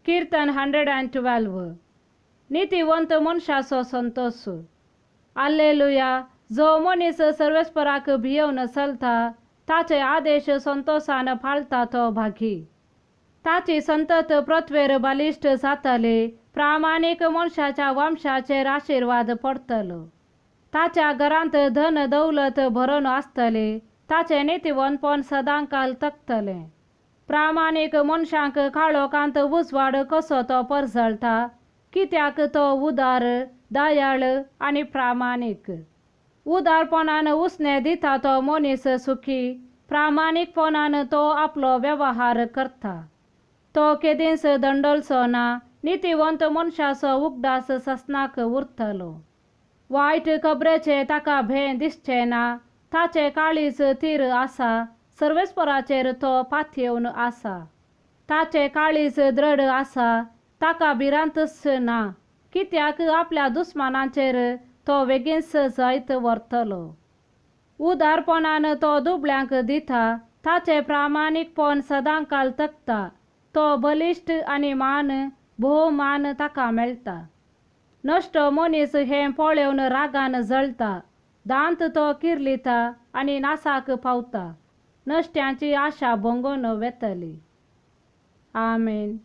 किर्तन 112. नितीवंत मनशाचो संतोस. आल्लेलुया. जो मनीस सर्वेस्पराक भियेवन चलता, ताचे आदेश संतोसान पाळटा तो भागी. ताची संतत पृथ्वेर बलिश्ट जातली, प्रामाणीक मनशाच्या वंशाचेर आशिर्वाद पडटलो. ताच्या घरांत धन दौलत भरून आसतली, ताचें नितीवंतपण सदांकाल तकतलें. प्रामाणीक मनशांक काळोखांत उजवाड कसो तो परजळटा, कित्याक तो उदार, दयाळ आनी प्रामाणीक. उदारपणान उसणें दिता तो मनीस सुखी, प्रामाणीकपणान तो आपलो वेव्हार करता. तो केदींच दंडलचो ना, नितीवंत मनशाचो उगडास ससनाक उरतलो. वायट खबरेचें ताका भें दिसचें ना, ताचें काळीज थीर आसा, सर्वेस्पराचेर तो पातयेवन आसा. ताचें काळीज दृढ आसा, ताका भिरांतच ना, कित्याक आपल्या दुस्मानांचेर तो बेगीनच जैत व्हरतलो. उदारपणान तो दुबळ्यांक दिता, ताचें प्रामाणीकपण सदांकाल तकता. तो बलिश्ट आनी मान भोवमान ताका मेळटा. नश्ट मनीस हें पळोवन रागान जळटा, दांत तो किर्लिता आनी नासाक पावता. नश्ट्यांची आशा भंगून वेतली. आमेन.